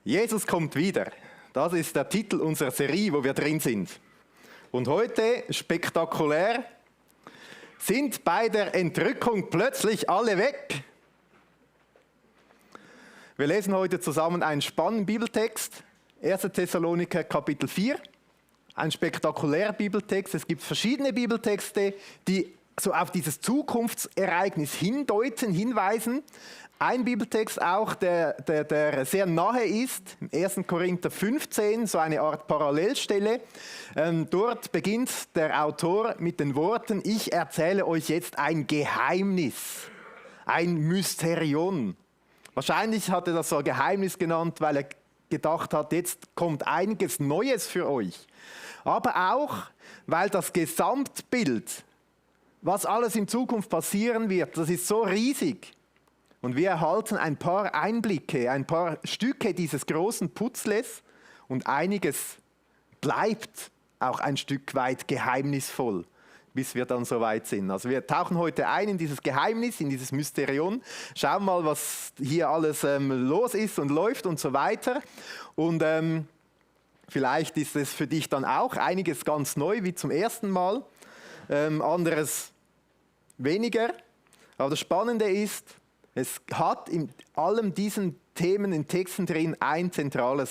Jesus kommt wieder. Das ist der Titel unserer Serie, wo wir drin sind. Und heute, spektakulär, sind bei der Entrückung plötzlich alle weg. Wir lesen heute zusammen einen spannenden Bibeltext, 1. Thessaloniker Kapitel 4. Ein spektakulärer Bibeltext. Es gibt verschiedene Bibeltexte, die so auf dieses Zukunftsereignis hinweisen. Ein Bibeltext auch, der sehr nahe ist, 1. Korinther 15, so eine Art Parallelstelle. Dort beginnt der Autor mit den Worten: Ich erzähle euch jetzt ein Geheimnis, ein Mysterion. Wahrscheinlich hat er das so Geheimnis genannt, weil er gedacht hat, jetzt kommt einiges Neues für euch. Aber auch, weil das Gesamtbild, was alles in Zukunft passieren wird, das ist so riesig. Und wir erhalten ein paar Einblicke, ein paar Stücke dieses großen Puzzles und einiges bleibt auch ein Stück weit geheimnisvoll, bis wir dann soweit sind. Also wir tauchen heute ein in dieses Geheimnis, in dieses Mysterion, schauen mal, was hier alles los ist und läuft und so weiter. Und vielleicht ist es für dich dann auch einiges ganz neu, wie zum ersten Mal, anderes weniger. Aber das Spannende ist, es hat in allen diesen Themen, in Texten drin, einen zentralen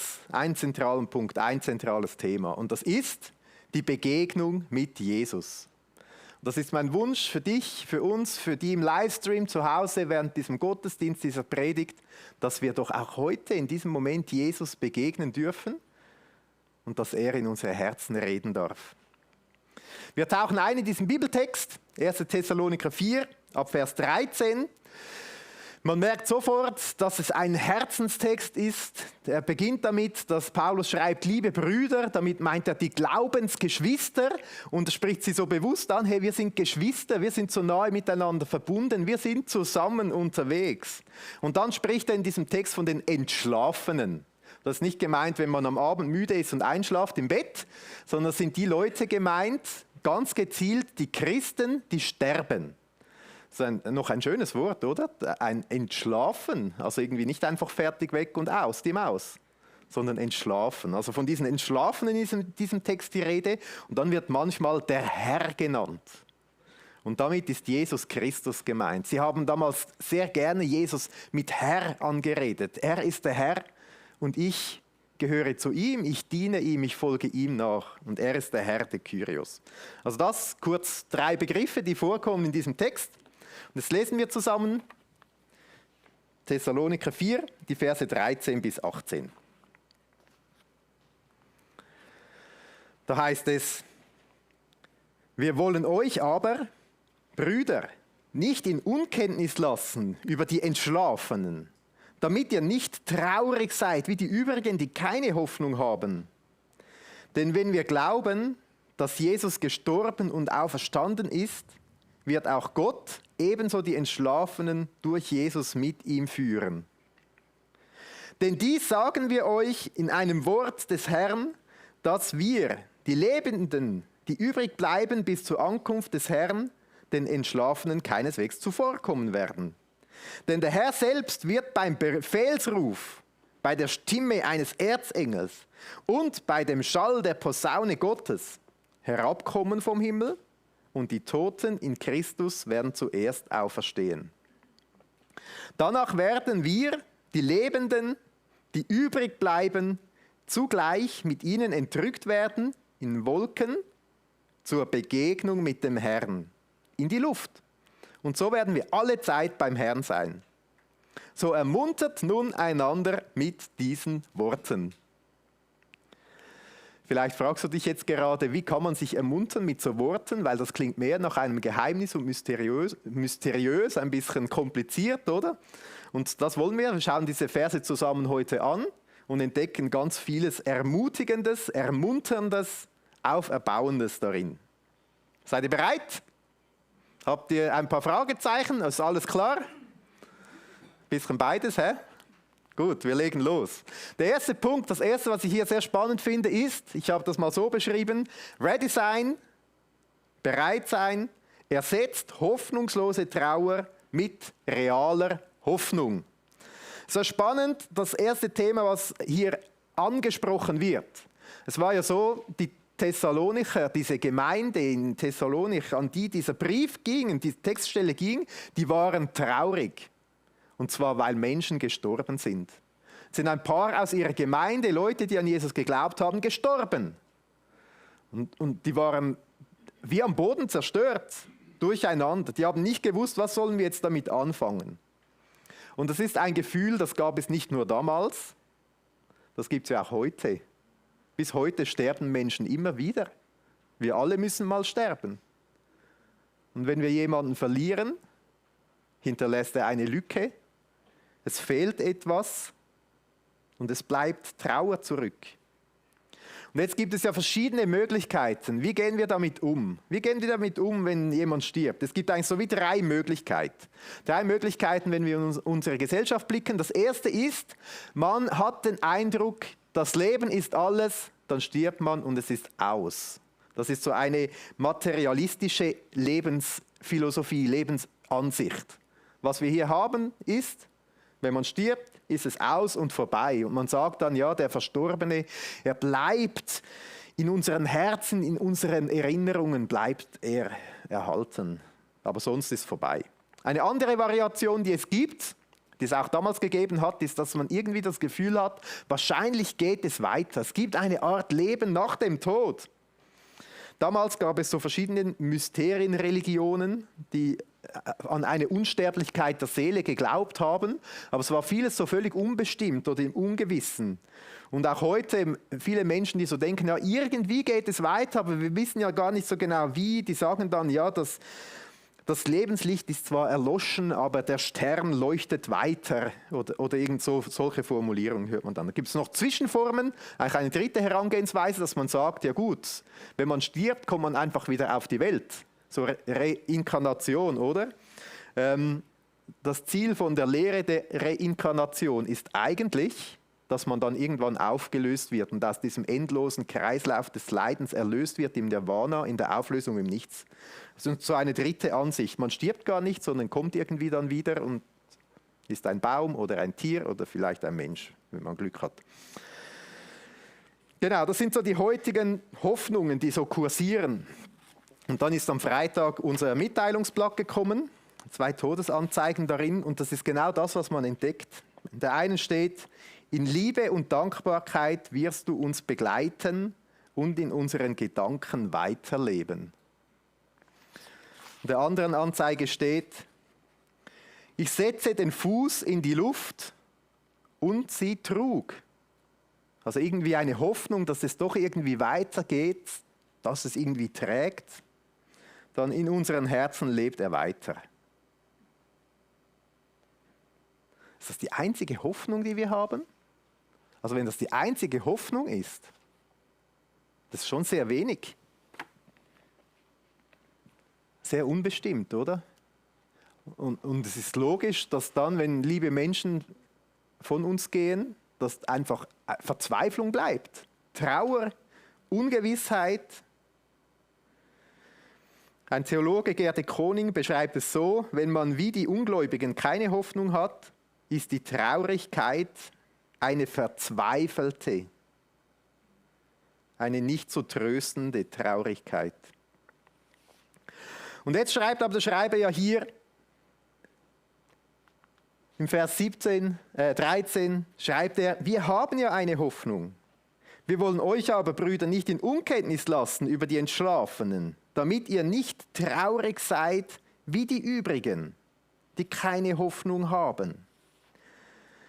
Punkt, ein zentrales Thema. Und das ist die Begegnung mit Jesus. Und das ist mein Wunsch für dich, für uns, für die im Livestream zu Hause während diesem Gottesdienst, dieser Predigt, dass wir doch auch heute in diesem Moment Jesus begegnen dürfen und dass er in unsere Herzen reden darf. Wir tauchen ein in diesen Bibeltext, 1. Thessaloniker 4, ab Vers 13. Man merkt sofort, dass es ein Herzenstext ist. Er beginnt damit, dass Paulus schreibt, liebe Brüder, damit meint er die Glaubensgeschwister und er spricht sie so bewusst an, hey, wir sind Geschwister, wir sind so nahe miteinander verbunden, wir sind zusammen unterwegs. Und dann spricht er in diesem Text von den Entschlafenen. Das ist nicht gemeint, wenn man am Abend müde ist und einschlaft im Bett, sondern es sind die Leute gemeint, ganz gezielt die Christen, die sterben. Das ist noch ein schönes Wort, oder? Ein Entschlafen, also irgendwie nicht einfach fertig, weg und aus, die Maus, sondern entschlafen. Also von diesen Entschlafenen ist in diesem Text die Rede und dann wird manchmal der Herr genannt. Und damit ist Jesus Christus gemeint. Sie haben damals sehr gerne Jesus mit Herr angeredet. Er ist der Herr und ich gehöre zu ihm, ich diene ihm, ich folge ihm nach. Und er ist der Herr, der Kyrios. Also das kurz 3 Begriffe, die vorkommen in diesem Text. Und das lesen wir zusammen, Thessaloniker 4, die Verse 13 bis 18. Da heißt es, wir wollen euch aber, Brüder, nicht in Unkenntnis lassen über die Entschlafenen, damit ihr nicht traurig seid wie die übrigen, die keine Hoffnung haben. Denn wenn wir glauben, dass Jesus gestorben und auferstanden ist, wird auch Gott ebenso die Entschlafenen durch Jesus mit ihm führen. Denn dies sagen wir euch in einem Wort des Herrn, dass wir, die Lebenden, die übrig bleiben bis zur Ankunft des Herrn, den Entschlafenen keineswegs zuvorkommen werden. Denn der Herr selbst wird beim Befehlsruf, bei der Stimme eines Erzengels und bei dem Schall der Posaune Gottes herabkommen vom Himmel, und die Toten in Christus werden zuerst auferstehen. Danach werden wir, die Lebenden, die übrig bleiben, zugleich mit ihnen entrückt werden in Wolken zur Begegnung mit dem Herrn in die Luft. Und so werden wir alle Zeit beim Herrn sein. So ermuntert nun einander mit diesen Worten. Vielleicht fragst du dich jetzt gerade, wie kann man sich ermuntern mit so Worten, weil das klingt mehr nach einem Geheimnis und mysteriös, ein bisschen kompliziert, oder? Und das wollen wir. Wir schauen diese Verse zusammen heute an und entdecken ganz vieles Ermutigendes, Ermunterndes, Auferbauendes darin. Seid ihr bereit? Habt ihr ein paar Fragezeichen? Ist alles klar? Bisschen beides, hä? Gut, wir legen los. Der erste Punkt, das erste, was ich hier sehr spannend finde, ist, ich habe das mal so beschrieben, ready sein, bereit sein, ersetzt hoffnungslose Trauer mit realer Hoffnung. So spannend, das erste Thema, was hier angesprochen wird. Es war ja so, die Thessalonicher, diese Gemeinde in Thessalonik, an die dieser Brief ging, die Textstelle ging, die waren traurig. Und zwar, weil Menschen gestorben sind. Es sind ein paar aus ihrer Gemeinde, Leute, die an Jesus geglaubt haben, gestorben. Und die waren wie am Boden zerstört, durcheinander. Die haben nicht gewusst, was sollen wir jetzt damit anfangen. Und das ist ein Gefühl, das gab es nicht nur damals, das gibt es ja auch heute. Bis heute sterben Menschen immer wieder. Wir alle müssen mal sterben. Und wenn wir jemanden verlieren, hinterlässt er eine Lücke, es fehlt etwas und es bleibt Trauer zurück. Und jetzt gibt es ja verschiedene Möglichkeiten. Wie gehen wir damit um? Wie gehen wir damit um, wenn jemand stirbt? Es gibt eigentlich so wie drei Möglichkeiten. Drei Möglichkeiten, wenn wir in unsere Gesellschaft blicken. Das erste ist, man hat den Eindruck, das Leben ist alles, dann stirbt man und es ist aus. Das ist so eine materialistische Lebensphilosophie, Lebensansicht. Was wir hier haben ist, wenn man stirbt, ist es aus und vorbei. Und man sagt dann, ja, der Verstorbene, er bleibt in unseren Herzen, in unseren Erinnerungen bleibt er erhalten. Aber sonst ist vorbei. Eine andere Variation, die es gibt, die es auch damals gegeben hat, ist, dass man irgendwie das Gefühl hat, wahrscheinlich geht es weiter. Es gibt eine Art Leben nach dem Tod. Damals gab es so verschiedene Mysterienreligionen, die an eine Unsterblichkeit der Seele geglaubt haben, aber es war vieles so völlig unbestimmt oder im Ungewissen. Und auch heute viele Menschen, die so denken, ja, irgendwie geht es weiter, aber wir wissen ja gar nicht so genau wie, die sagen dann, ja, das Lebenslicht ist zwar erloschen, aber der Stern leuchtet weiter oder irgend so, solche Formulierungen hört man dann. Da gibt es noch Zwischenformen, eigentlich eine dritte Herangehensweise, dass man sagt, ja gut, wenn man stirbt, kommt man einfach wieder auf die Welt. So Reinkarnation, oder? Das Ziel von der Lehre der Reinkarnation ist eigentlich, dass man dann irgendwann aufgelöst wird und aus diesem endlosen Kreislauf des Leidens erlöst wird im Nirvana, in der Auflösung im Nichts. Das ist so eine dritte Ansicht. Man stirbt gar nicht, sondern kommt irgendwie dann wieder und ist ein Baum oder ein Tier oder vielleicht ein Mensch, wenn man Glück hat. Genau, das sind so die heutigen Hoffnungen, die so kursieren. Und dann ist am Freitag unser Mitteilungsblatt gekommen, 2 Todesanzeigen darin, und das ist genau das, was man entdeckt. In der einen steht, in Liebe und Dankbarkeit wirst du uns begleiten und in unseren Gedanken weiterleben. In der anderen Anzeige steht, ich setze den Fuß in die Luft und sie trug. Also irgendwie eine Hoffnung, dass es doch irgendwie weitergeht, dass es irgendwie trägt. Dann in unseren Herzen lebt er weiter. Ist das die einzige Hoffnung, die wir haben? Also wenn das die einzige Hoffnung ist, das ist schon sehr wenig. Sehr unbestimmt, oder? Und es ist logisch, dass dann, wenn liebe Menschen von uns gehen, dass einfach Verzweiflung bleibt. Trauer, Ungewissheit. Ein Theologe, Gerde Koning, beschreibt es so, wenn man wie die Ungläubigen keine Hoffnung hat, ist die Traurigkeit eine verzweifelte, eine nicht zu tröstende Traurigkeit. Und jetzt schreibt aber der Schreiber ja hier im Vers 13, schreibt er, wir haben ja eine Hoffnung. Wir wollen euch aber, Brüder, nicht in Unkenntnis lassen über die Entschlafenen, damit ihr nicht traurig seid wie die übrigen, die keine Hoffnung haben.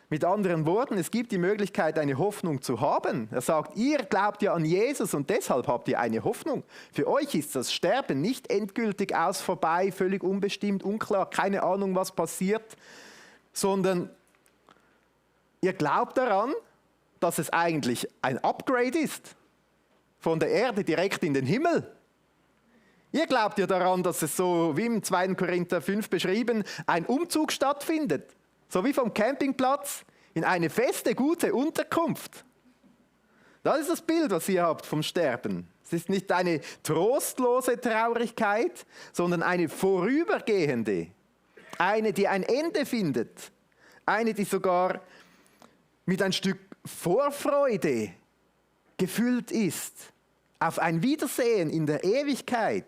Mit anderen Worten, es gibt die Möglichkeit, eine Hoffnung zu haben. Er sagt, ihr glaubt ja an Jesus und deshalb habt ihr eine Hoffnung. Für euch ist das Sterben nicht endgültig aus, vorbei, völlig unbestimmt, unklar, keine Ahnung, was passiert, sondern ihr glaubt daran, dass es eigentlich ein Upgrade ist, von der Erde direkt in den Himmel. Ihr glaubt ja daran, dass es so, wie im 2. Korinther 5 beschrieben, ein Umzug stattfindet. So wie vom Campingplatz in eine feste, gute Unterkunft. Das ist das Bild, was ihr habt vom Sterben. Es ist nicht eine trostlose Traurigkeit, sondern eine vorübergehende. Eine, die ein Ende findet. eine, die sogar mit ein Stück Vorfreude gefüllt ist auf ein Wiedersehen in der Ewigkeit.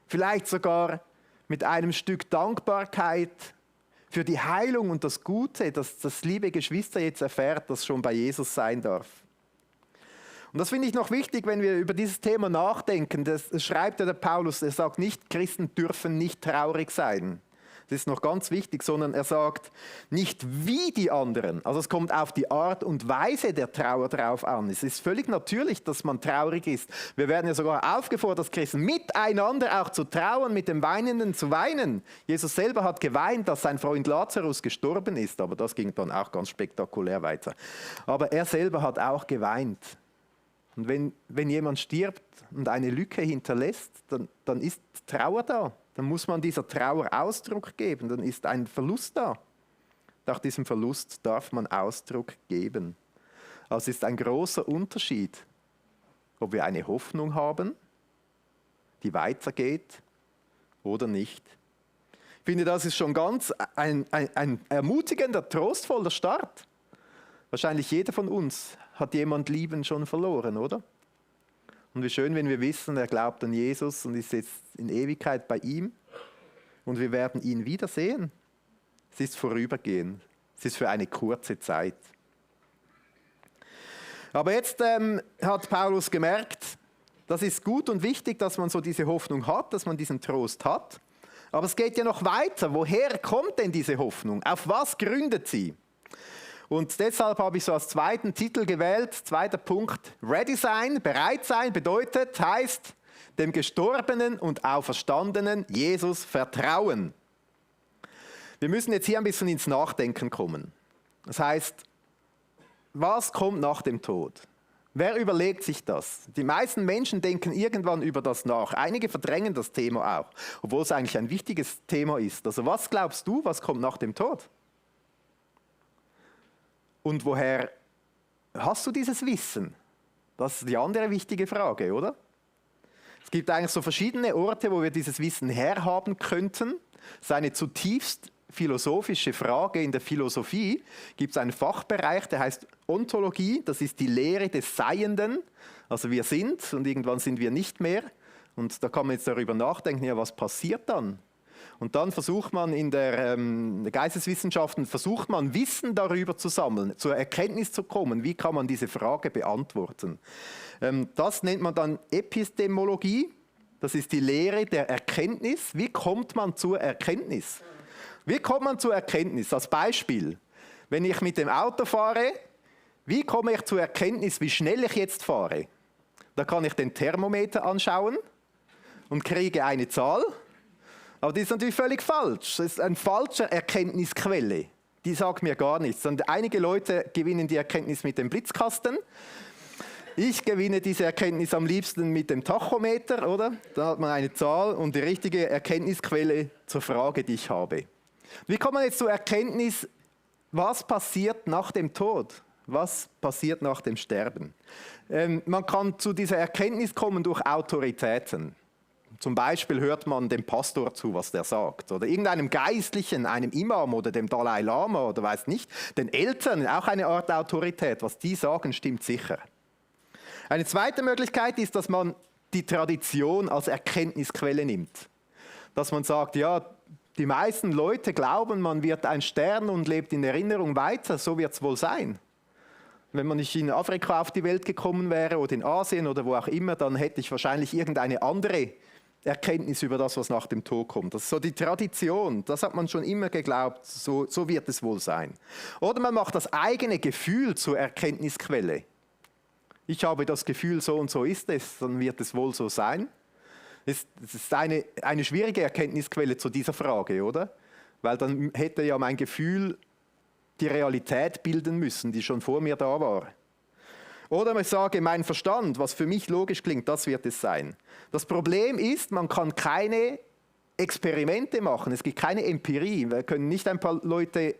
Vielleicht sogar mit einem Stück Dankbarkeit für die Heilung und das Gute, das das liebe Geschwister jetzt erfährt, das schon bei Jesus sein darf. Und das finde ich noch wichtig, wenn wir über dieses Thema nachdenken. Das schreibt ja der Paulus, er sagt nicht, Christen dürfen nicht traurig sein. Das ist noch ganz wichtig, sondern er sagt nicht wie die anderen. Also es kommt auf die Art und Weise der Trauer drauf an. Es ist völlig natürlich, dass man traurig ist. Wir werden ja sogar aufgefordert, als Christen miteinander auch zu trauern, mit dem Weinenden zu weinen. Jesus selber hat geweint, dass sein Freund Lazarus gestorben ist, aber das ging dann auch ganz spektakulär weiter. Aber er selber hat auch geweint. Und wenn jemand stirbt und eine Lücke hinterlässt, dann ist Trauer da. Dann muss man dieser Trauer Ausdruck geben, dann ist ein Verlust da. Nach diesem Verlust darf man Ausdruck geben. Also es ist ein großer Unterschied, ob wir eine Hoffnung haben, die weitergeht oder nicht. Ich finde, das ist schon ganz ein ermutigender, trostvoller Start. Wahrscheinlich jeder von uns hat jemand Lieben schon verloren, oder? Und wie schön, wenn wir wissen, er glaubt an Jesus und ist jetzt in Ewigkeit bei ihm und wir werden ihn wiedersehen. Es ist vorübergehend. Es ist für eine kurze Zeit. Aber jetzt hat Paulus gemerkt, das ist gut und wichtig, dass man so diese Hoffnung hat, dass man diesen Trost hat. Aber es geht ja noch weiter. Woher kommt denn diese Hoffnung? Auf was gründet sie? Und deshalb habe ich so als zweiten Titel gewählt, zweiter Punkt, Ready sein, bereit sein, heißt, dem Gestorbenen und Auferstandenen Jesus vertrauen. Wir müssen jetzt hier ein bisschen ins Nachdenken kommen. Das heißt, was kommt nach dem Tod? Wer überlegt sich das? Die meisten Menschen denken irgendwann über das nach. Einige verdrängen das Thema auch, obwohl es eigentlich ein wichtiges Thema ist. Also was glaubst du, was kommt nach dem Tod? Und woher hast du dieses Wissen? Das ist die andere wichtige Frage, oder? Es gibt eigentlich so verschiedene Orte, wo wir dieses Wissen herhaben könnten. Das ist eine zutiefst philosophische Frage. In der Philosophie gibt es einen Fachbereich, der heißt Ontologie. Das ist die Lehre des Seienden. Also wir sind und irgendwann sind wir nicht mehr. Und da kann man jetzt darüber nachdenken, ja, was passiert dann? Und dann versucht man in der Geisteswissenschaften, Wissen darüber zu sammeln, zur Erkenntnis zu kommen. Wie kann man diese Frage beantworten? Das nennt man dann Epistemologie. Das ist die Lehre der Erkenntnis. Wie kommt man zur Erkenntnis? Wie kommt man zur Erkenntnis? Als Beispiel, wenn ich mit dem Auto fahre, wie komme ich zur Erkenntnis, wie schnell ich jetzt fahre? Da kann ich den Thermometer anschauen und kriege eine Zahl. Aber die ist natürlich völlig falsch. Das ist eine falsche Erkenntnisquelle. Die sagt mir gar nichts. Und einige Leute gewinnen die Erkenntnis mit dem Blitzkasten. Ich gewinne diese Erkenntnis am liebsten mit dem Tachometer, oder? Da hat man eine Zahl und die richtige Erkenntnisquelle zur Frage, die ich habe. Wie kommt man jetzt zur Erkenntnis, was passiert nach dem Tod? Was passiert nach dem Sterben? Man kann zu dieser Erkenntnis kommen durch Autoritäten. Zum Beispiel hört man dem Pastor zu, was der sagt. Oder irgendeinem Geistlichen, einem Imam oder dem Dalai Lama oder weiß nicht. Den Eltern, auch eine Art Autorität. Was die sagen, stimmt sicher. Eine zweite Möglichkeit ist, dass man die Tradition als Erkenntnisquelle nimmt. Dass man sagt, ja, die meisten Leute glauben, man wird ein Stern und lebt in Erinnerung weiter. So wird es wohl sein. Wenn man nicht in Afrika auf die Welt gekommen wäre oder in Asien oder wo auch immer, dann hätte ich wahrscheinlich irgendeine andere Erkenntnis über das, was nach dem Tod kommt. Das ist so die Tradition, das hat man schon immer geglaubt, so wird es wohl sein. Oder man macht das eigene Gefühl zur Erkenntnisquelle. Ich habe das Gefühl, so und so ist es, dann wird es wohl so sein. Es ist eine schwierige Erkenntnisquelle zu dieser Frage, oder? Weil dann hätte ja mein Gefühl die Realität bilden müssen, die schon vor mir da war. Oder ich sage, mein Verstand, was für mich logisch klingt, das wird es sein. Das Problem ist, man kann keine Experimente machen, es gibt keine Empirie. Wir können nicht ein paar Leute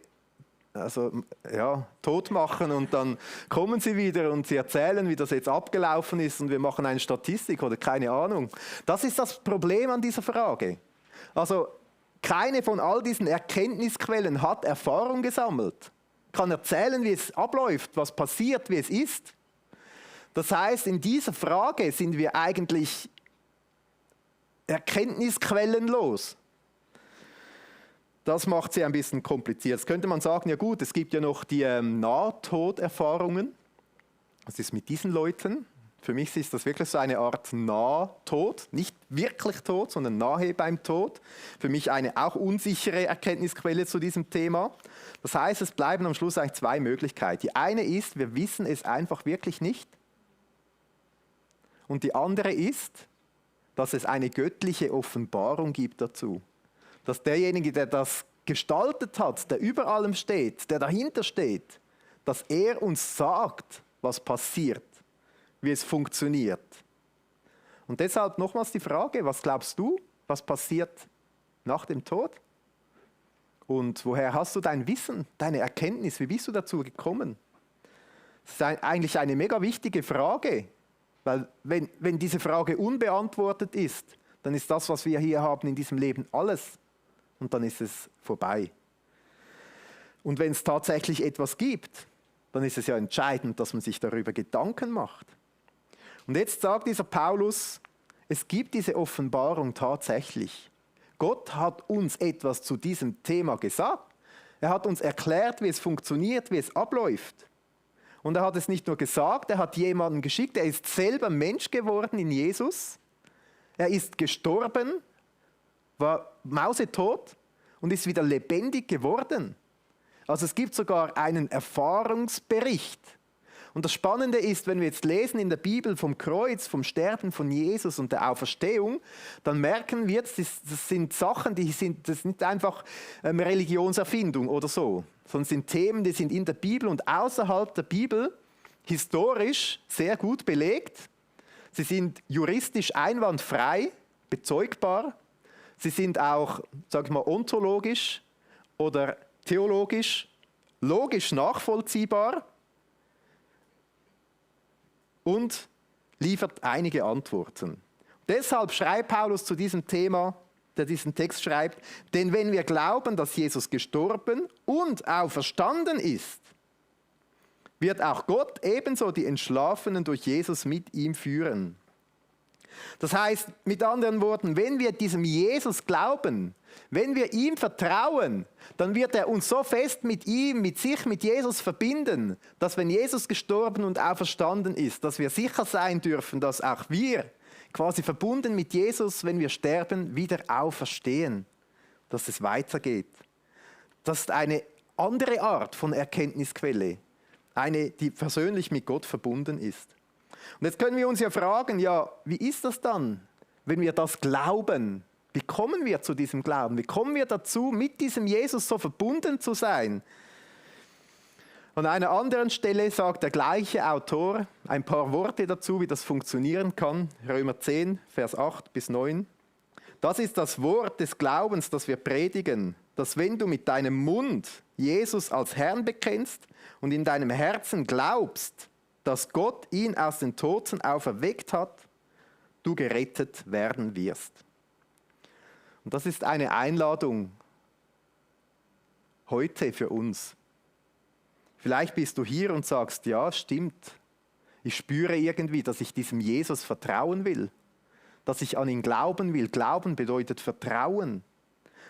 tot machen und dann kommen sie wieder und sie erzählen, wie das jetzt abgelaufen ist und wir machen eine Statistik oder keine Ahnung. Das ist das Problem an dieser Frage. Also Keine von all diesen Erkenntnisquellen hat Erfahrung gesammelt, kann erzählen, wie es abläuft, was passiert, wie es ist. Das heißt, in dieser Frage sind wir eigentlich erkenntnisquellenlos. Das macht sie ein bisschen kompliziert. Jetzt könnte man sagen, ja gut, es gibt ja noch die Nahtoderfahrungen. Was ist mit diesen Leuten? Für mich ist das wirklich so eine Art Nahtod, nicht wirklich Tod, sondern nahe beim Tod. Für mich eine auch unsichere Erkenntnisquelle zu diesem Thema. Das heißt, es bleiben am Schluss eigentlich zwei Möglichkeiten. Die eine ist, wir wissen es einfach wirklich nicht. Und die andere ist, dass es eine göttliche Offenbarung gibt dazu. Dass derjenige, der das gestaltet hat, der über allem steht, der dahinter steht, dass er uns sagt, was passiert, wie es funktioniert. Und deshalb nochmals die Frage, was glaubst du, was passiert nach dem Tod? Und woher hast du dein Wissen, deine Erkenntnis, wie bist du dazu gekommen? Das ist eigentlich eine mega wichtige Frage, weil wenn diese Frage unbeantwortet ist, dann ist das, was wir hier haben in diesem Leben, alles. Und dann ist es vorbei. Und wenn es tatsächlich etwas gibt, dann ist es ja entscheidend, dass man sich darüber Gedanken macht. Und jetzt sagt dieser Paulus, es gibt diese Offenbarung tatsächlich. Gott hat uns etwas zu diesem Thema gesagt. Er hat uns erklärt, wie es funktioniert, wie es abläuft. Und er hat es nicht nur gesagt, er hat jemanden geschickt, er ist selber Mensch geworden in Jesus. Er ist gestorben, war mausetot und ist wieder lebendig geworden. Also es gibt sogar einen Erfahrungsbericht. Und das Spannende ist, wenn wir jetzt lesen in der Bibel vom Kreuz, vom Sterben von Jesus und der Auferstehung, dann merken wir, das sind Sachen, das ist nicht einfach Religionserfindung oder so, sondern sind Themen, die sind in der Bibel und außerhalb der Bibel historisch sehr gut belegt. Sie sind juristisch einwandfrei, bezeugbar. Sie sind auch, sage ich mal, ontologisch oder theologisch, logisch nachvollziehbar und liefert einige Antworten. Deshalb schreibt Paulus zu diesem Thema, der diesen Text schreibt, denn wenn wir glauben, dass Jesus gestorben und auferstanden ist, wird auch Gott ebenso die Entschlafenen durch Jesus mit ihm führen. Das heißt, mit anderen Worten, wenn wir diesem Jesus glauben, wenn wir ihm vertrauen, dann wird er uns so fest mit ihm, mit sich, mit Jesus verbinden, dass wenn Jesus gestorben und auferstanden ist, dass wir sicher sein dürfen, dass auch wir quasi verbunden mit Jesus, wenn wir sterben, wieder auferstehen, dass es weitergeht. Das ist eine andere Art von Erkenntnisquelle, eine, die persönlich mit Gott verbunden ist. Und jetzt können wir uns ja fragen, ja, wie ist das dann, wenn wir das glauben? Wie kommen wir zu diesem Glauben? Wie kommen wir dazu, mit diesem Jesus so verbunden zu sein? An einer anderen Stelle sagt der gleiche Autor ein paar Worte dazu, wie das funktionieren kann. Römer 10, Vers 8 bis 9. Das ist das Wort des Glaubens, das wir predigen, dass wenn du mit deinem Mund Jesus als Herrn bekennst und in deinem Herzen glaubst, dass Gott ihn aus den Toten auferweckt hat, du gerettet werden wirst. Und das ist eine Einladung heute für uns. Vielleicht bist du hier und sagst, ja, stimmt. Ich spüre irgendwie, dass ich diesem Jesus vertrauen will, dass ich an ihn glauben will. Glauben bedeutet Vertrauen.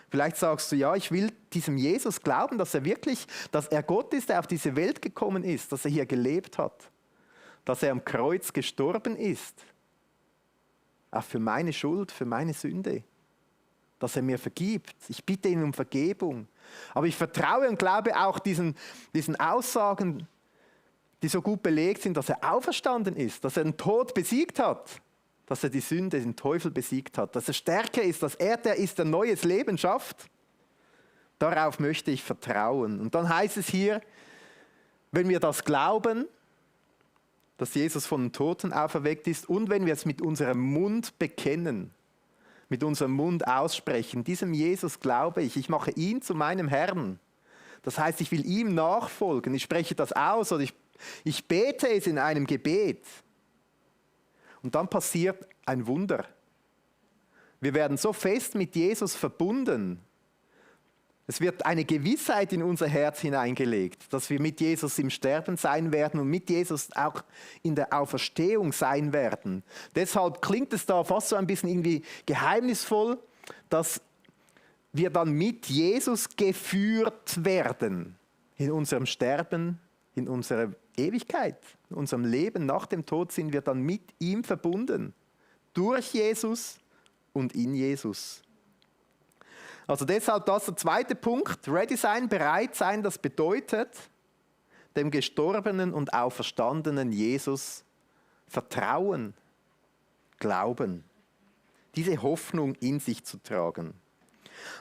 Vielleicht sagst du, ja, ich will diesem Jesus glauben, dass er Gott ist, der auf diese Welt gekommen ist, dass er hier gelebt hat, dass er am Kreuz gestorben ist, auch für meine Schuld, für meine Sünde, dass er mir vergibt. Ich bitte ihn um Vergebung. Aber ich vertraue und glaube auch diesen Aussagen, die so gut belegt sind, dass er auferstanden ist, dass er den Tod besiegt hat, dass er die Sünde, den Teufel besiegt hat, dass er stärker ist, dass er der ist, der neues Leben schafft. Darauf möchte ich vertrauen. Und dann heißt es hier, wenn wir das glauben, dass Jesus von den Toten auferweckt ist und wenn wir es mit unserem Mund bekennen, mit unserem Mund aussprechen, diesem Jesus glaube ich mache ihn zu meinem Herrn. Das heißt, ich will ihm nachfolgen, ich spreche das aus oder ich bete es in einem Gebet. Und dann passiert ein Wunder. Wir werden so fest mit Jesus verbunden, Es wird eine Gewissheit in unser Herz hineingelegt, dass wir mit Jesus im Sterben sein werden und mit Jesus auch in der Auferstehung sein werden. Deshalb klingt es da fast so ein bisschen irgendwie geheimnisvoll, dass wir dann mit Jesus geführt werden in unserem Sterben, in unserer Ewigkeit, in unserem Leben nach dem Tod sind wir dann mit ihm verbunden. Durch Jesus und in Jesus. Also deshalb das der zweite Punkt, ready sein, bereit sein, das bedeutet, dem gestorbenen und auferstandenen Jesus vertrauen, glauben, diese Hoffnung in sich zu tragen.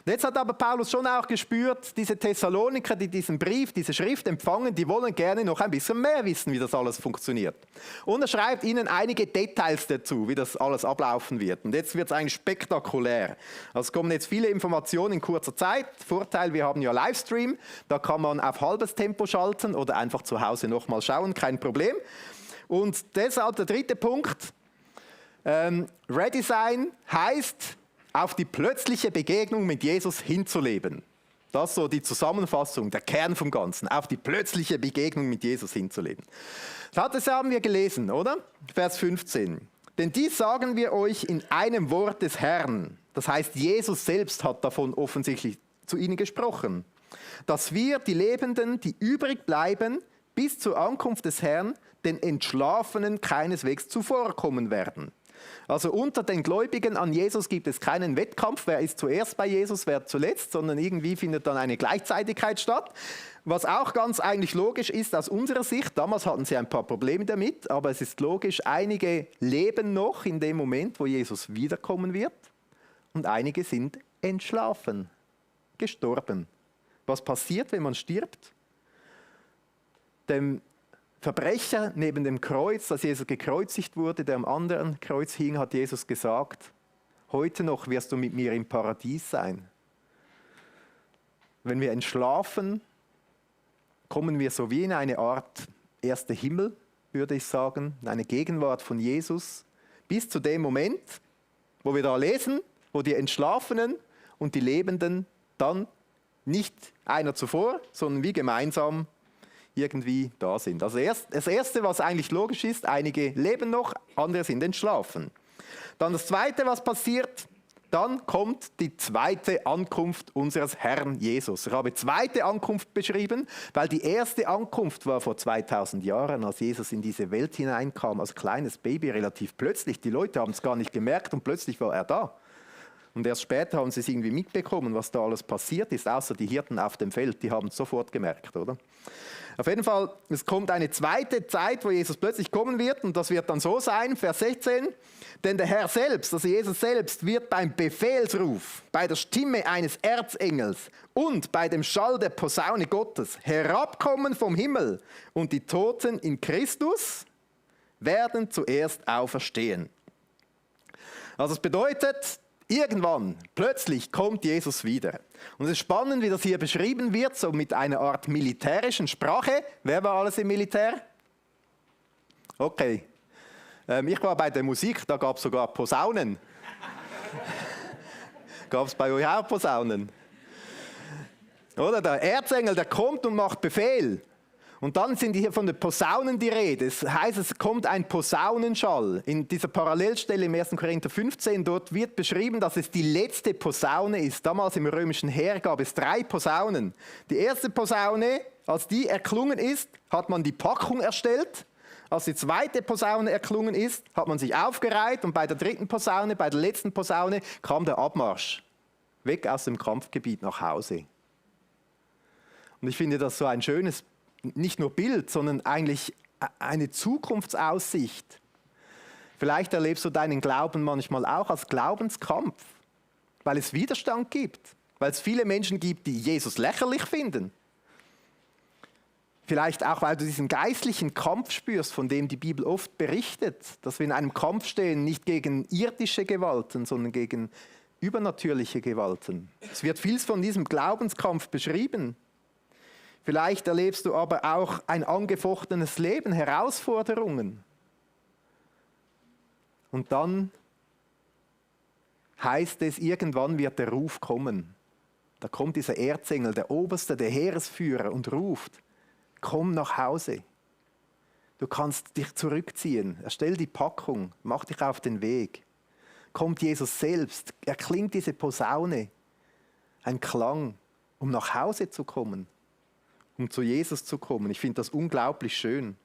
Und jetzt hat aber Paulus schon auch gespürt, diese Thessaloniker, die diesen Brief, diese Schrift empfangen, die wollen gerne noch ein bisschen mehr wissen, wie das alles funktioniert. Und er schreibt ihnen einige Details dazu, wie das alles ablaufen wird. Und jetzt wird es eigentlich spektakulär. Also es kommen jetzt viele Informationen in kurzer Zeit. Vorteil, wir haben ja Livestream, da kann man auf halbes Tempo schalten oder einfach zu Hause nochmal schauen, kein Problem. Und deshalb der dritte Punkt, ready sein heißt, auf die plötzliche Begegnung mit Jesus hinzuleben. Das ist so die Zusammenfassung, der Kern vom Ganzen. Auf die plötzliche Begegnung mit Jesus hinzuleben. Das haben wir gelesen, oder? Vers 15. Denn dies sagen wir euch in einem Wort des Herrn. Das heißt, Jesus selbst hat davon offensichtlich zu ihnen gesprochen. Dass wir, die Lebenden, die übrig bleiben, bis zur Ankunft des Herrn, den Entschlafenen keineswegs zuvorkommen werden. Also unter den Gläubigen an Jesus gibt es keinen Wettkampf, wer ist zuerst bei Jesus, wer zuletzt, sondern irgendwie findet dann eine Gleichzeitigkeit statt. Was auch ganz eigentlich logisch ist aus unserer Sicht, damals hatten sie ein paar Probleme damit, aber es ist logisch, einige leben noch in dem Moment, wo Jesus wiederkommen wird und einige sind entschlafen, gestorben. Was passiert, wenn man stirbt? Dem Verbrecher neben dem Kreuz, als Jesus gekreuzigt wurde, der am anderen Kreuz hing, hat Jesus gesagt, heute noch wirst du mit mir im Paradies sein. Wenn wir entschlafen, kommen wir so wie in eine Art erster Himmel, würde ich sagen, in eine Gegenwart von Jesus, bis zu dem Moment, wo wir da lesen, wo die Entschlafenen und die Lebenden dann nicht einer zuvor, sondern wie gemeinsam irgendwie da sind. Also das Erste, was eigentlich logisch ist, einige leben noch, andere sind entschlafen. Dann das Zweite, was passiert, dann kommt die zweite Ankunft unseres Herrn Jesus. Ich habe zweite Ankunft beschrieben, weil die erste Ankunft war vor 2000 Jahren, als Jesus in diese Welt hineinkam, als kleines Baby, relativ plötzlich. Die Leute haben es gar nicht gemerkt und plötzlich war er da. Und erst später haben sie es irgendwie mitbekommen, was da alles passiert ist, außer die Hirten auf dem Feld, die haben es sofort gemerkt, oder? Auf jeden Fall, es kommt eine zweite Zeit, wo Jesus plötzlich kommen wird und das wird dann so sein, Vers 16, denn der Herr selbst, also Jesus selbst, wird beim Befehlsruf, bei der Stimme eines Erzengels und bei dem Schall der Posaune Gottes herabkommen vom Himmel und die Toten in Christus werden zuerst auferstehen. Also es bedeutet, irgendwann, plötzlich kommt Jesus wieder. Und es ist spannend, wie das hier beschrieben wird, so mit einer Art militärischen Sprache. Wer war alles im Militär? Okay. Ich war bei der Musik, da gab es sogar Posaunen. Gab es bei euch auch Posaunen? Oder der Erzengel, der kommt und macht Befehl. Und dann sind hier von den Posaunen die Rede. Es heißt, es kommt ein Posaunenschall. In dieser Parallelstelle im 1. Korinther 15, dort wird beschrieben, dass es die letzte Posaune ist. Damals im römischen Heer gab es 3 Posaunen. Die erste Posaune, als die erklungen ist, hat man die Packung erstellt. Als die zweite Posaune erklungen ist, hat man sich aufgereiht. Und bei der dritten Posaune, bei der letzten Posaune, kam der Abmarsch. Weg aus dem Kampfgebiet nach Hause. Und ich finde das so ein schönes nicht nur Bild, sondern eigentlich eine Zukunftsaussicht. Vielleicht erlebst du deinen Glauben manchmal auch als Glaubenskampf, weil es Widerstand gibt, weil es viele Menschen gibt, die Jesus lächerlich finden. Vielleicht auch, weil du diesen geistlichen Kampf spürst, von dem die Bibel oft berichtet, dass wir in einem Kampf stehen, nicht gegen irdische Gewalten, sondern gegen übernatürliche Gewalten. Es wird vieles von diesem Glaubenskampf beschrieben. Vielleicht erlebst du aber auch ein angefochtenes Leben, Herausforderungen. Und dann heißt es, irgendwann wird der Ruf kommen. Da kommt dieser Erzengel, der Oberste, der Heeresführer und ruft, komm nach Hause. Du kannst dich zurückziehen, erstell die Packung, mach dich auf den Weg. Kommt Jesus selbst, erklingt diese Posaune, ein Klang, um nach Hause zu kommen, um zu Jesus zu kommen. Ich finde das unglaublich schön.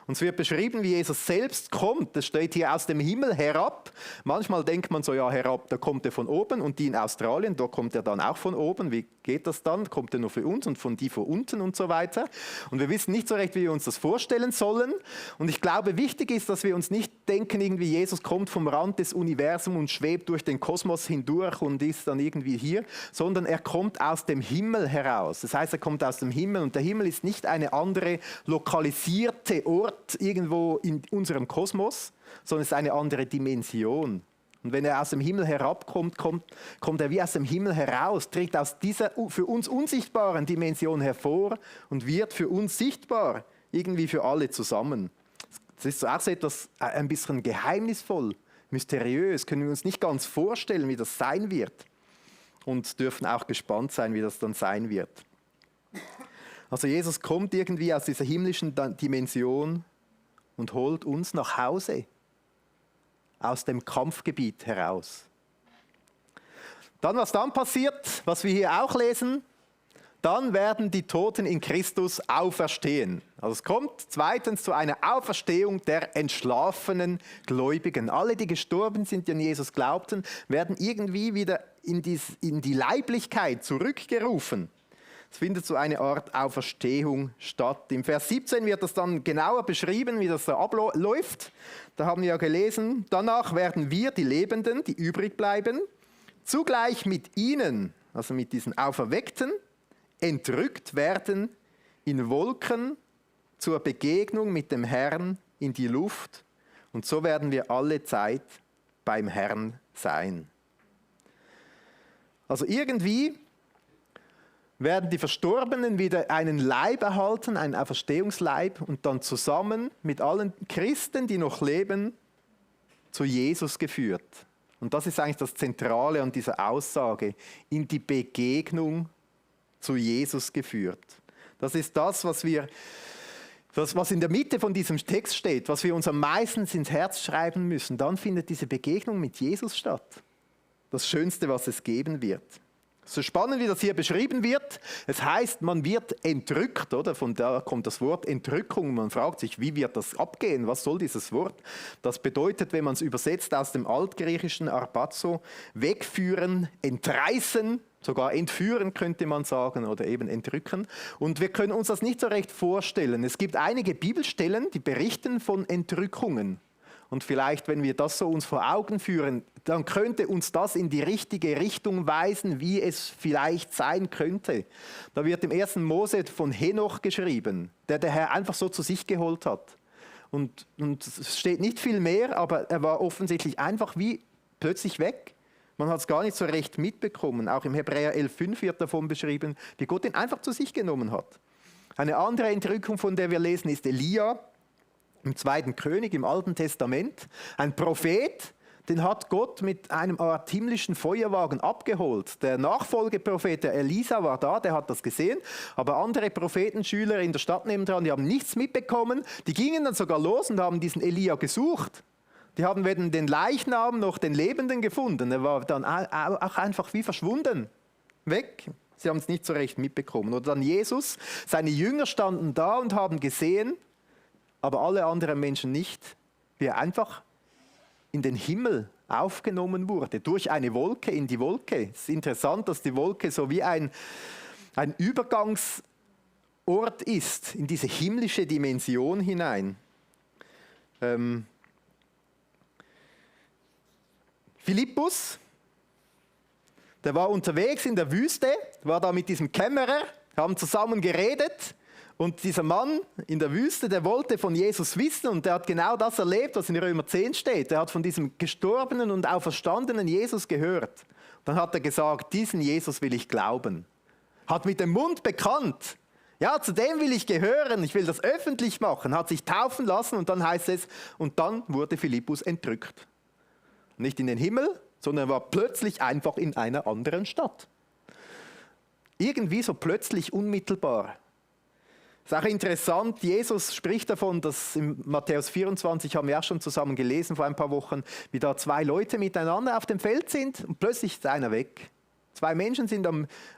Und es wird beschrieben, wie Jesus selbst kommt. Das steht hier aus dem Himmel herab. Manchmal denkt man so, ja, herab, da kommt er von oben. Und die in Australien, da kommt er dann auch von oben. Wie geht das dann? Kommt er nur für uns und von die von unten und so weiter? Und wir wissen nicht so recht, wie wir uns das vorstellen sollen. Und ich glaube, wichtig ist, dass wir uns nicht denken, irgendwie Jesus kommt vom Rand des Universums und schwebt durch den Kosmos hindurch und ist dann irgendwie hier, sondern er kommt aus dem Himmel heraus. Das heißt, er kommt aus dem Himmel und der Himmel ist nicht eine andere lokalisierte Ort irgendwo in unserem Kosmos, sondern es ist eine andere Dimension. Und wenn er aus dem Himmel herabkommt, kommt er wie aus dem Himmel heraus, tritt aus dieser für uns unsichtbaren Dimension hervor und wird für uns sichtbar, irgendwie für alle zusammen. Das ist auch so etwas ein bisschen geheimnisvoll, mysteriös, können wir uns nicht ganz vorstellen, wie das sein wird. Und dürfen auch gespannt sein, wie das dann sein wird. Also Jesus kommt irgendwie aus dieser himmlischen Dimension und holt uns nach Hause, aus dem Kampfgebiet heraus. Dann, was dann passiert, was wir hier auch lesen, dann werden die Toten in Christus auferstehen. Also es kommt zweitens zu einer Auferstehung der entschlafenen Gläubigen. Alle, die gestorben sind, die an Jesus glaubten, werden irgendwie wieder in die Leiblichkeit zurückgerufen. Es findet so eine Art Auferstehung statt. Im Vers 17 wird das dann genauer beschrieben, wie das da abläuft. Da haben wir ja gelesen, danach werden wir, die Lebenden, die übrig bleiben, zugleich mit ihnen, also mit diesen Auferweckten, entrückt werden in Wolken zur Begegnung mit dem Herrn in die Luft. Und so werden wir alle Zeit beim Herrn sein. Also irgendwie werden die Verstorbenen wieder einen Leib erhalten, einen Auferstehungsleib und dann zusammen mit allen Christen, die noch leben, zu Jesus geführt. Und das ist eigentlich das Zentrale an dieser Aussage, in die Begegnung zu Jesus geführt. Das ist das, was in der Mitte von diesem Text steht, was wir uns am meisten ins Herz schreiben müssen. Dann findet diese Begegnung mit Jesus statt. Das Schönste, was es geben wird. So spannend, wie das hier beschrieben wird. Es heißt, man wird entrückt, oder? Von da kommt das Wort Entrückung. Man fragt sich, wie wird das abgehen? Was soll dieses Wort? Das bedeutet, wenn man es übersetzt aus dem altgriechischen Arpazo, wegführen, entreißen, sogar entführen könnte man sagen, oder eben entrücken. Und wir können uns das nicht so recht vorstellen. Es gibt einige Bibelstellen, die berichten von Entrückungen. Und vielleicht, wenn wir das so uns vor Augen führen, dann könnte uns das in die richtige Richtung weisen, wie es vielleicht sein könnte. Da wird im 1. Mose von Henoch geschrieben, der Herr einfach so zu sich geholt hat. Und es steht nicht viel mehr, aber er war offensichtlich einfach wie plötzlich weg. Man hat es gar nicht so recht mitbekommen. Auch im Hebräer 11,5 wird davon beschrieben, wie Gott ihn einfach zu sich genommen hat. Eine andere Entrückung, von der wir lesen, ist Elia im 2. König im Alten Testament. Ein Prophet, den hat Gott mit einem Art himmlischen Feuerwagen abgeholt. Der Nachfolgeprophet, der Elisa, war da, der hat das gesehen. Aber andere Prophetenschüler in der Stadt nebendran, die haben nichts mitbekommen. Die gingen dann sogar los und haben diesen Elia gesucht. Die haben weder den Leichnam noch den Lebenden gefunden. Er war dann auch einfach wie verschwunden. Weg. Sie haben es nicht so recht mitbekommen. Oder dann Jesus, seine Jünger standen da und haben gesehen, aber alle anderen Menschen nicht, wie er einfach in den Himmel aufgenommen wurde, durch eine Wolke in die Wolke. Es ist interessant, dass die Wolke so wie ein Übergangsort ist, in diese himmlische Dimension hinein. Philippus, der war unterwegs in der Wüste, war da mit diesem Kämmerer, haben zusammen geredet. Und dieser Mann in der Wüste, der wollte von Jesus wissen und der hat genau das erlebt, was in Römer 10 steht. Er hat von diesem gestorbenen und auferstandenen Jesus gehört. Dann hat er gesagt, diesen Jesus will ich glauben. Hat mit dem Mund bekannt, ja, zu dem will ich gehören, ich will das öffentlich machen. Hat sich taufen lassen und dann heißt es, und dann wurde Philippus entrückt. Nicht in den Himmel, sondern er war plötzlich einfach in einer anderen Stadt. Irgendwie so plötzlich unmittelbar. Es ist auch interessant, Jesus spricht davon, dass in Matthäus 24, haben wir auch schon zusammen gelesen vor ein paar Wochen, wie da zwei Leute miteinander auf dem Feld sind und plötzlich ist einer weg. Zwei Menschen sind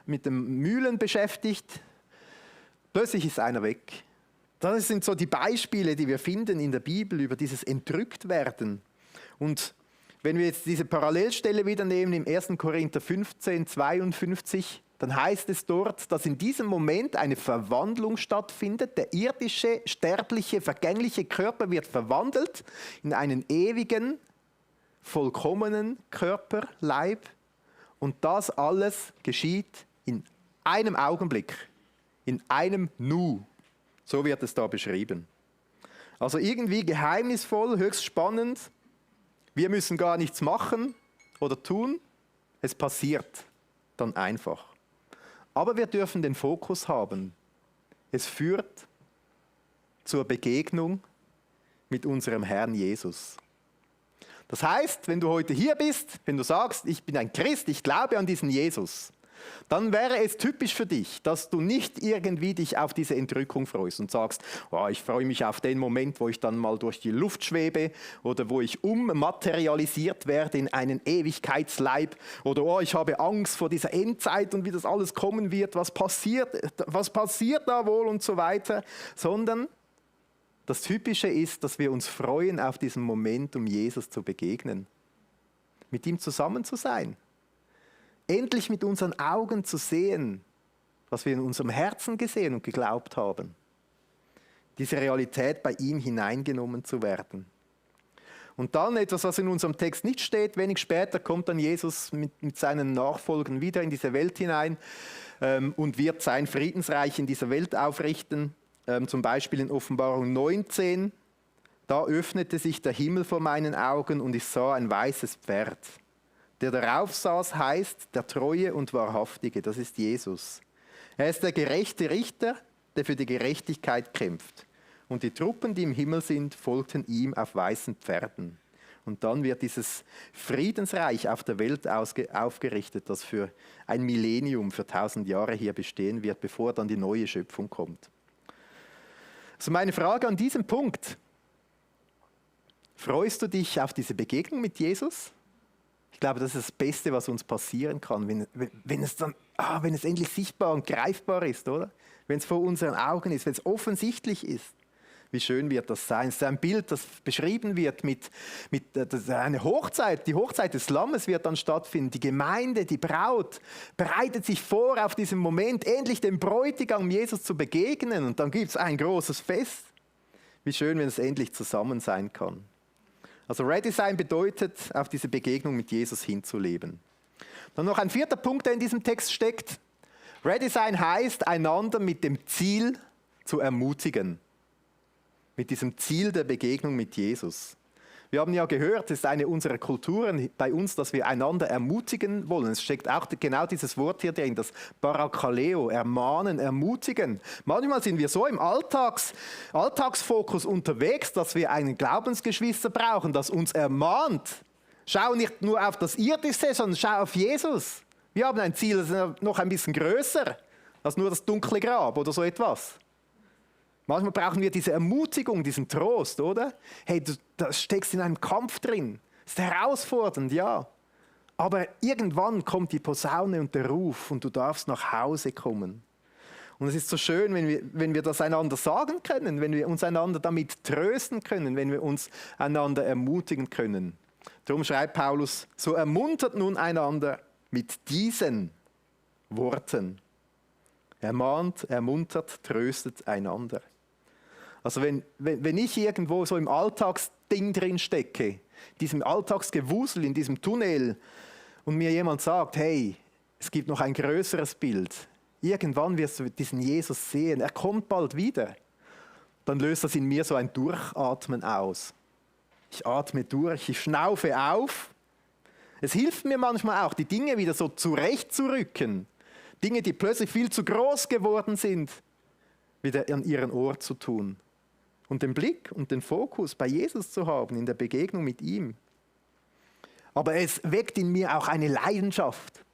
mit dem Mühlen beschäftigt, plötzlich ist einer weg. Das sind so die Beispiele, die wir finden in der Bibel über dieses Entrücktwerden. Und wenn wir jetzt diese Parallelstelle wieder nehmen im 1. Korinther 15, 52, dann heißt es dort, dass in diesem Moment eine Verwandlung stattfindet. Der irdische, sterbliche, vergängliche Körper wird verwandelt in einen ewigen, vollkommenen Körper, Leib. Und das alles geschieht in einem Augenblick, in einem Nu. So wird es da beschrieben. Also irgendwie geheimnisvoll, höchst spannend. Wir müssen gar nichts machen oder tun. Es passiert dann einfach. Aber wir dürfen den Fokus haben. Es führt zur Begegnung mit unserem Herrn Jesus. Das heißt, wenn du heute hier bist, wenn du sagst, ich bin ein Christ, ich glaube an diesen Jesus, dann wäre es typisch für dich, dass du nicht irgendwie dich auf diese Entrückung freust und sagst, oh, ich freue mich auf den Moment, wo ich dann mal durch die Luft schwebe oder wo ich ummaterialisiert werde in einen Ewigkeitsleib oder oh, ich habe Angst vor dieser Endzeit und wie das alles kommen wird, was passiert da wohl und so weiter, sondern das Typische ist, dass wir uns freuen auf diesen Moment, um Jesus zu begegnen, mit ihm zusammen zu sein. Endlich mit unseren Augen zu sehen, was wir in unserem Herzen gesehen und geglaubt haben. Diese Realität bei ihm hineingenommen zu werden. Und dann etwas, was in unserem Text nicht steht, wenig später kommt dann Jesus mit seinen Nachfolgern wieder in diese Welt hinein und wird sein Friedensreich in dieser Welt aufrichten. Zum Beispiel in Offenbarung 19, da öffnete sich der Himmel vor meinen Augen und ich sah ein weißes Pferd. Der darauf saß, heißt der Treue und Wahrhaftige, das ist Jesus. Er ist der gerechte Richter, der für die Gerechtigkeit kämpft. Und die Truppen, die im Himmel sind, folgten ihm auf weißen Pferden. Und dann wird dieses Friedensreich auf der Welt aufgerichtet, das für ein Millennium, für 1000 Jahre hier bestehen wird, bevor dann die neue Schöpfung kommt. Also meine Frage an diesem Punkt: Freust du dich auf diese Begegnung mit Jesus? Ich glaube, das ist das Beste, was uns passieren kann, wenn es endlich sichtbar und greifbar ist, oder? Wenn es vor unseren Augen ist, wenn es offensichtlich ist. Wie schön wird das sein? Es ist ein Bild, das beschrieben wird mit einer Hochzeit. Die Hochzeit des Lammes wird dann stattfinden. Die Gemeinde, die Braut bereitet sich vor auf diesen Moment, endlich dem Bräutigam Jesus zu begegnen. Und dann gibt es ein großes Fest. Wie schön, wenn es endlich zusammen sein kann. Also Ready sein bedeutet, auf diese Begegnung mit Jesus hinzuleben. Dann noch ein vierter Punkt, der in diesem Text steckt. Ready sein heißt, einander mit dem Ziel zu ermutigen. Mit diesem Ziel der Begegnung mit Jesus. Wir haben ja gehört, es ist eine unserer Kulturen bei uns, dass wir einander ermutigen wollen. Es steckt auch genau dieses Wort hier drin, das Parakaleo, ermahnen, ermutigen. Manchmal sind wir so im Alltagsfokus unterwegs, dass wir einen Glaubensgeschwister brauchen, das uns ermahnt. Schau nicht nur auf das Irdische, sondern schau auf Jesus. Wir haben ein Ziel, das ist noch ein bisschen größer als nur das dunkle Grab oder so etwas. Manchmal brauchen wir diese Ermutigung, diesen Trost, oder? Hey, du steckst in einem Kampf drin. Das ist herausfordernd, ja. Aber irgendwann kommt die Posaune und der Ruf und du darfst nach Hause kommen. Und es ist so schön, wenn wir das einander sagen können, wenn wir uns einander damit trösten können, wenn wir uns einander ermutigen können. Darum schreibt Paulus, so ermuntert nun einander mit diesen Worten. Ermahnt, ermuntert, tröstet einander. Also wenn ich irgendwo so im Alltagsding drin stecke, diesem Alltagsgewusel, in diesem Tunnel, und mir jemand sagt, hey, es gibt noch ein größeres Bild, irgendwann wirst du diesen Jesus sehen, er kommt bald wieder, dann löst das in mir so ein Durchatmen aus. Ich atme durch, ich schnaufe auf. Es hilft mir manchmal auch, die Dinge wieder so zurechtzurücken, Dinge, die plötzlich viel zu groß geworden sind, wieder an ihren Ort zu tun. Und den Blick und den Fokus bei Jesus zu haben, in der Begegnung mit ihm. Aber es weckt in mir auch eine Leidenschaft.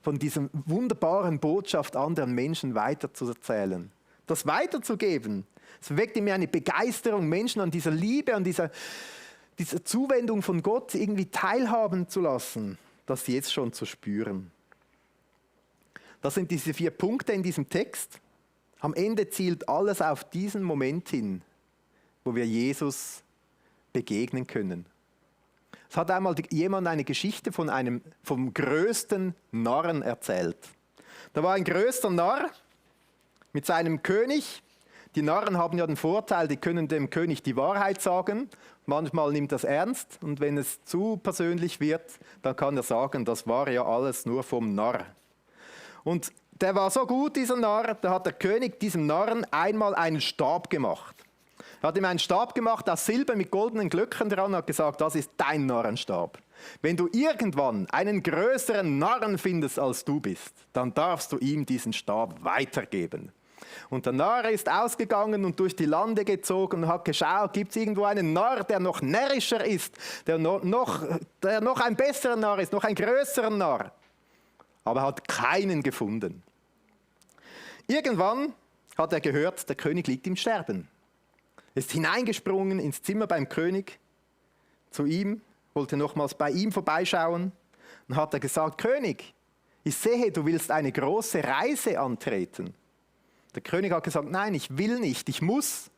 von dieser wunderbaren Botschaft anderen Menschen weiterzuerzählen, das weiterzugeben. Es weckt in mir eine Begeisterung, Menschen an dieser Liebe, an dieser Zuwendung von Gott irgendwie teilhaben zu lassen, das jetzt schon zu spüren. Das sind diese 4 Punkte in diesem Text. Am Ende zielt alles auf diesen Moment hin, wo wir Jesus begegnen können. Es hat einmal jemand eine Geschichte vom größten Narren erzählt. Da war ein größter Narr mit seinem König. Die Narren haben ja den Vorteil, die können dem König die Wahrheit sagen. Manchmal nimmt das ernst und wenn es zu persönlich wird, dann kann er sagen, das war ja alles nur vom Narr. Und der war so gut, dieser Narr, da hat der König diesem Narren einmal einen Stab gemacht. Er hat ihm einen Stab gemacht aus Silber mit goldenen Glöckchen dran und hat gesagt, das ist dein Narrenstab. Wenn du irgendwann einen größeren Narren findest, als du bist, dann darfst du ihm diesen Stab weitergeben. Und der Narr ist ausgegangen und durch die Lande gezogen und hat geschaut, gibt es irgendwo einen Narr, der noch närrischer ist, der noch ein besserer Narr ist, noch ein größerer Narr. Aber er hat keinen gefunden. Irgendwann hat er gehört, der König liegt im Sterben. Er ist hineingesprungen ins Zimmer beim König, zu ihm, wollte nochmals bei ihm vorbeischauen und hat er gesagt, König, ich sehe, du willst eine große Reise antreten. Der König hat gesagt, nein, ich will nicht, ich muss.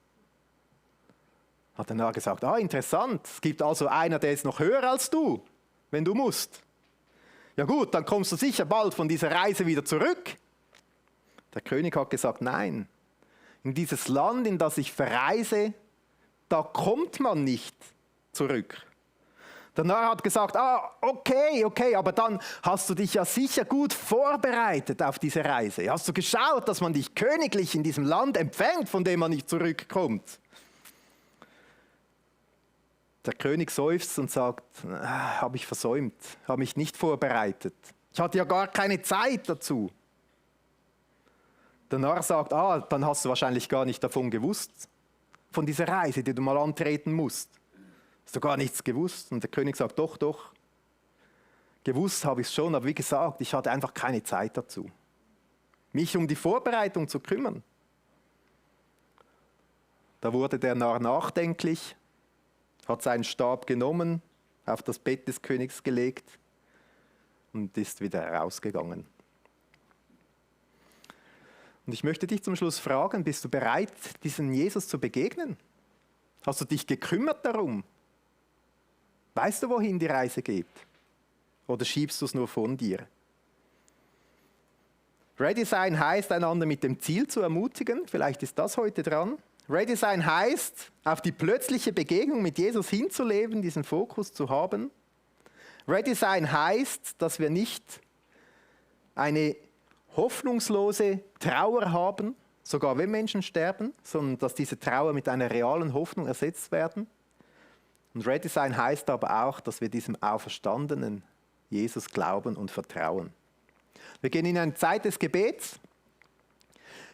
Hat der Narr gesagt, interessant, es gibt also einer, der ist noch höher als du, wenn du musst. Ja gut, dann kommst du sicher bald von dieser Reise wieder zurück. Der König hat gesagt, nein, in dieses Land, in das ich verreise, da kommt man nicht zurück. Der Narr hat gesagt, okay, aber dann hast du dich ja sicher gut vorbereitet auf diese Reise. Hast du geschaut, dass man dich königlich in diesem Land empfängt, von dem man nicht zurückkommt? Der König seufzt und sagt, habe ich versäumt, habe mich nicht vorbereitet. Ich hatte ja gar keine Zeit dazu. Der Narr sagt, dann hast du wahrscheinlich gar nicht davon gewusst, von dieser Reise, die du mal antreten musst. Hast du gar nichts gewusst? Und der König sagt, doch, gewusst habe ich es schon, aber wie gesagt, ich hatte einfach keine Zeit dazu, mich um die Vorbereitung zu kümmern. Da wurde der Narr nachdenklich, hat seinen Stab genommen, auf das Bett des Königs gelegt und ist wieder herausgegangen. Und ich möchte dich zum Schluss fragen, bist du bereit, diesem Jesus zu begegnen? Hast du dich gekümmert darum? Weißt du, wohin die Reise geht? Oder schiebst du es nur von dir? Ready sein heißt, einander mit dem Ziel zu ermutigen. Vielleicht ist das heute dran. Ready sein heißt, auf die plötzliche Begegnung mit Jesus hinzuleben, diesen Fokus zu haben. Ready sein heißt, dass wir nicht eine hoffnungslose Trauer haben, sogar wenn Menschen sterben, sondern dass diese Trauer mit einer realen Hoffnung ersetzt werden. Und ready sein heißt aber auch, dass wir diesem auferstandenen Jesus glauben und vertrauen. Wir gehen in eine Zeit des Gebets.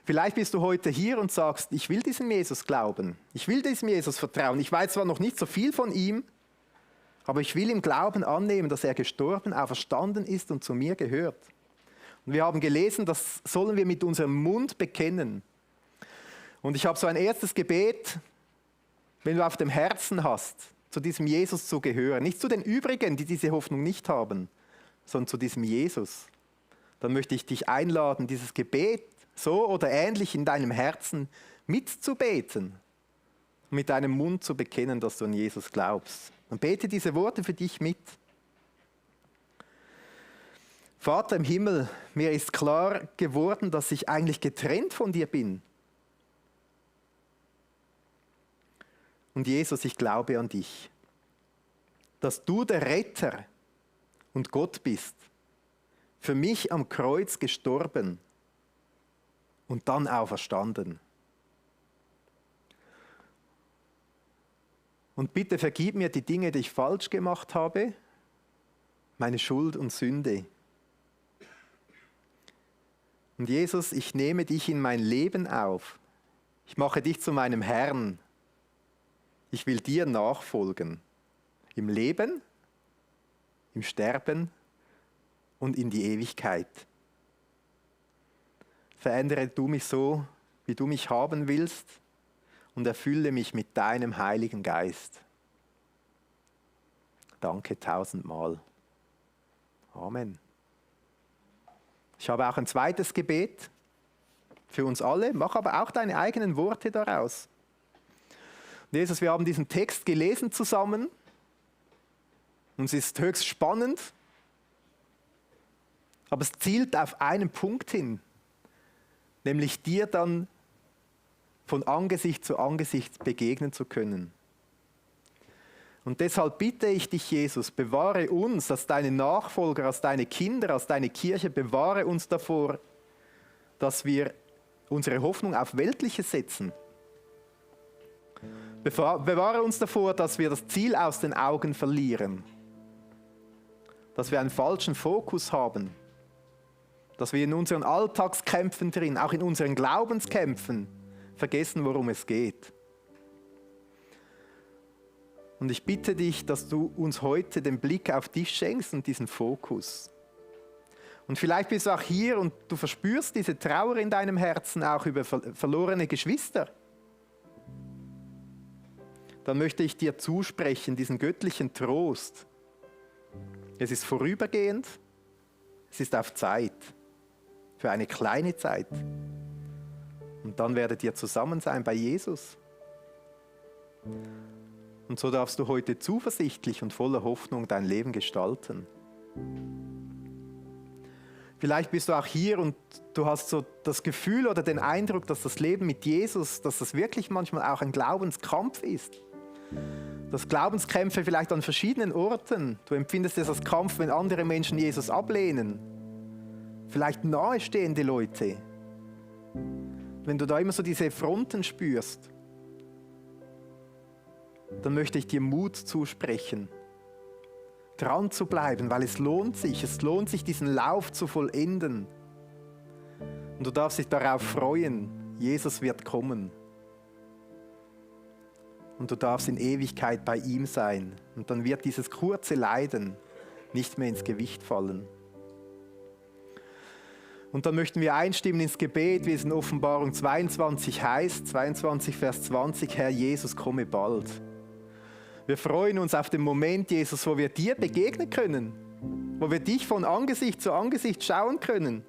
Vielleicht bist du heute hier und sagst, ich will diesem Jesus glauben, ich will diesem Jesus vertrauen. Ich weiß zwar noch nicht so viel von ihm, aber ich will im Glauben annehmen, dass er gestorben, auferstanden ist und zu mir gehört. Und wir haben gelesen, das sollen wir mit unserem Mund bekennen. Und ich habe so ein erstes Gebet, wenn du auf dem Herzen hast, zu diesem Jesus zu gehören, nicht zu den übrigen, die diese Hoffnung nicht haben, sondern zu diesem Jesus, dann möchte ich dich einladen, dieses Gebet so oder ähnlich in deinem Herzen mitzubeten und mit deinem Mund zu bekennen, dass du an Jesus glaubst. Und bete diese Worte für dich mit. Vater im Himmel, mir ist klar geworden, dass ich eigentlich getrennt von dir bin. Und Jesus, ich glaube an dich, dass du der Retter und Gott bist, für mich am Kreuz gestorben und dann auferstanden. Und bitte vergib mir die Dinge, die ich falsch gemacht habe, meine Schuld und Sünde. Und Jesus, ich nehme dich in mein Leben auf. Ich mache dich zu meinem Herrn. Ich will dir nachfolgen. Im Leben, im Sterben und in die Ewigkeit. Verändere du mich so, wie du mich haben willst, und erfülle mich mit deinem Heiligen Geist. Danke 1000-mal. Amen. Ich habe auch ein zweites Gebet für uns alle. Mach aber auch deine eigenen Worte daraus. Und Jesus, wir haben diesen Text gelesen zusammen. Und es ist höchst spannend. Aber es zielt auf einen Punkt hin. Nämlich dir dann von Angesicht zu Angesicht begegnen zu können. Und deshalb bitte ich dich, Jesus, bewahre uns als deine Nachfolger, als deine Kinder, als deine Kirche, bewahre uns davor, dass wir unsere Hoffnung auf Weltliches setzen. Bewahre uns davor, dass wir das Ziel aus den Augen verlieren. Dass wir einen falschen Fokus haben. Dass wir in unseren Alltagskämpfen drin, auch in unseren Glaubenskämpfen, vergessen, worum es geht. Und ich bitte dich, dass du uns heute den Blick auf dich schenkst und diesen Fokus. Und vielleicht bist du auch hier und du verspürst diese Trauer in deinem Herzen auch über verlorene Geschwister. Dann möchte ich dir zusprechen, diesen göttlichen Trost. Es ist vorübergehend, es ist auf Zeit, für eine kleine Zeit. Und dann werdet ihr zusammen sein bei Jesus. Und so darfst du heute zuversichtlich und voller Hoffnung dein Leben gestalten. Vielleicht bist du auch hier und du hast so das Gefühl oder den Eindruck, dass das Leben mit Jesus, dass das wirklich manchmal auch ein Glaubenskampf ist. Dass Glaubenskämpfe vielleicht an verschiedenen Orten, du empfindest es als Kampf, wenn andere Menschen Jesus ablehnen. Vielleicht nahestehende Leute. Wenn du da immer so diese Fronten spürst, dann möchte ich dir Mut zusprechen, dran zu bleiben, weil es lohnt sich, diesen Lauf zu vollenden. Und du darfst dich darauf freuen, Jesus wird kommen. Und du darfst in Ewigkeit bei ihm sein. Und dann wird dieses kurze Leiden nicht mehr ins Gewicht fallen. Und dann möchten wir einstimmen ins Gebet, wie es in Offenbarung 22 heißt, 22 Vers 20, Herr Jesus, komme bald. Wir freuen uns auf den Moment, Jesus, wo wir dir begegnen können, wo wir dich von Angesicht zu Angesicht schauen können,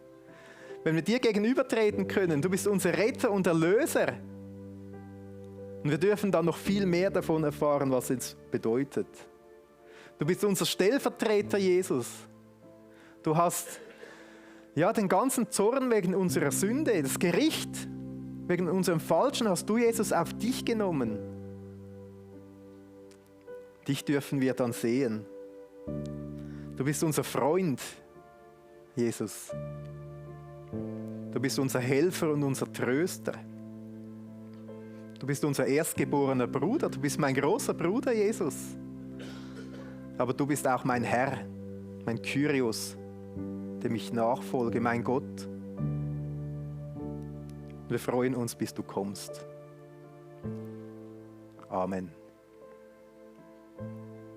wenn wir dir gegenübertreten können. Du bist unser Retter und Erlöser. Und wir dürfen dann noch viel mehr davon erfahren, was es bedeutet. Du bist unser Stellvertreter, Jesus. Du hast den ganzen Zorn wegen unserer Sünde, das Gericht wegen unserem Falschen hast du, Jesus, auf dich genommen. Dich dürfen wir dann sehen. Du bist unser Freund, Jesus. Du bist unser Helfer und unser Tröster. Du bist unser erstgeborener Bruder. Du bist mein großer Bruder, Jesus. Aber du bist auch mein Herr, mein Kyrios, dem ich nachfolge, mein Gott. Wir freuen uns, bis du kommst. Amen.